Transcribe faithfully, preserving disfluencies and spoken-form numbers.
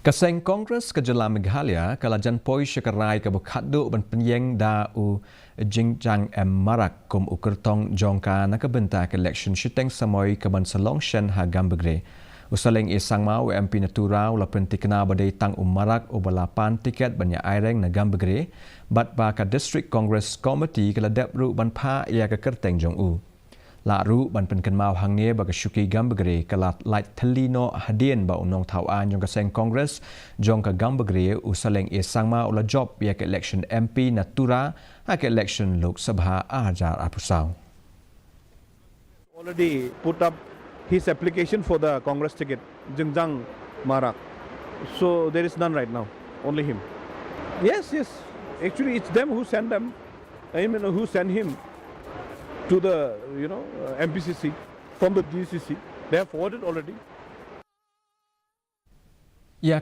Ka seng Congress ka jylla Meghalaya ka la jan poi sha ka rai kaba khatduh ban pynïeng da u Jingjang M Marak kum u kyrtong jong ka na ka bynta ka election shiteng samoi kaban sa long shen ha Gambegre. U Saleng A Sangma, u M P na Tura, u la pyntikna ba dei tang u Marak uba la pan tiket ban ïa aireng na Gambegre, bad ba ka District Congress Committee ka la dep ruh ban phah ïa ka kyrteng jong u. Lah ruh ban pynkynmaw hangne ba ka shuki Gambegre ka la lait thylli noh hadien ba u nongthaw aiñ jong ka seng Congress jong ka Gambegre, u Saleng A Sangma, u la jop ïa ka election M P na Tura ha ka election Lok Sabha ar hajar arphew saw. Already put up his application for the Congress ticket, Jingjang Marak. So there is none right now, only him. Yes, yes. Actually, it's them who sent them. I mean, who sent him to the, you know, uh, M P C C from the D C C. They have forwarded already. Ïa